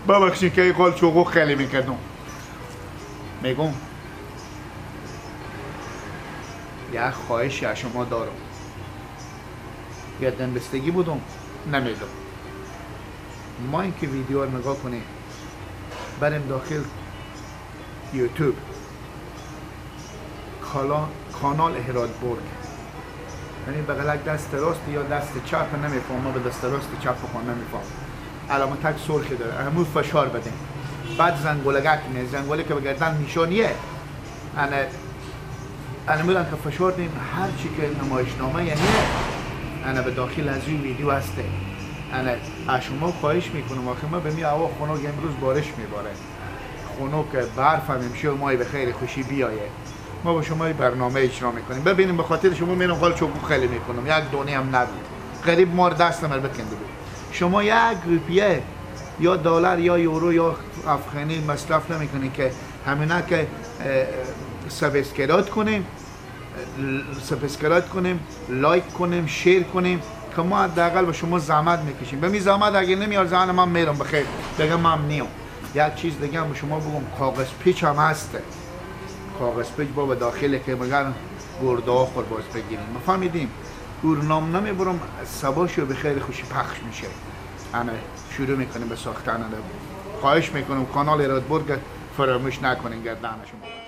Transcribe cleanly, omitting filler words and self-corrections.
ببخشید که این قال چوقو خیلی میکردم. میگم یک خواهشی از شما دارم. گردن بستگی بودم نمیدم. ما اینکه ویدیو رو نگاه کنیم بریم داخل یوتیوب کانال هرات برگ، یعنی بغلک دست راست یا دست چپ نمیفهم، ما به دست راست چپ خون نمیفهم، علامت تک سرخی داره، همون فشار بدیم. بعد زنگولگک نه زنگوله که به گردن میشونیه، انا میدونم که فشار دیم هر چی که نمایشنامه یعنی انا به داخل از این ویدیو هسته. انا از شما خواهش میکنم، آخه ما به می هوا خنک امروز بارش میباره، خنک برف هم امشب مای به خیر خوشی بیایه، ما با شما برنامه اجرا میکنیم. ببینیم به خاطر شما میرم قال چوکو خیلی میکنم، یک دونه هم نبود غریب مار دست من بکنده بود. شما یک روپیه یا دلار یا یورو یا افغانی مصرف نمیکنید که همینا که subscribe کنیم، subscribe کنیم، like کنیم، share کنیم که ما حداقل به شما زحمت میکشیم. به می زحمت اگه نمیاد زن من میرم بخیر دیگه من نیم. یک چیز دیگه هم به شما بگم، کاغذ پیچ هم هسته، کاغذ پیچ با داخله که مگر گرده ها خور باز بگیریم. ما فهمیدیم نام نمیبرم، سباشو به خیر خوشی پخش میشه. انا شروع میکنیم به ساختن. خواهش میکنم کانال هرات برگ فراموش نکنین گردن شما.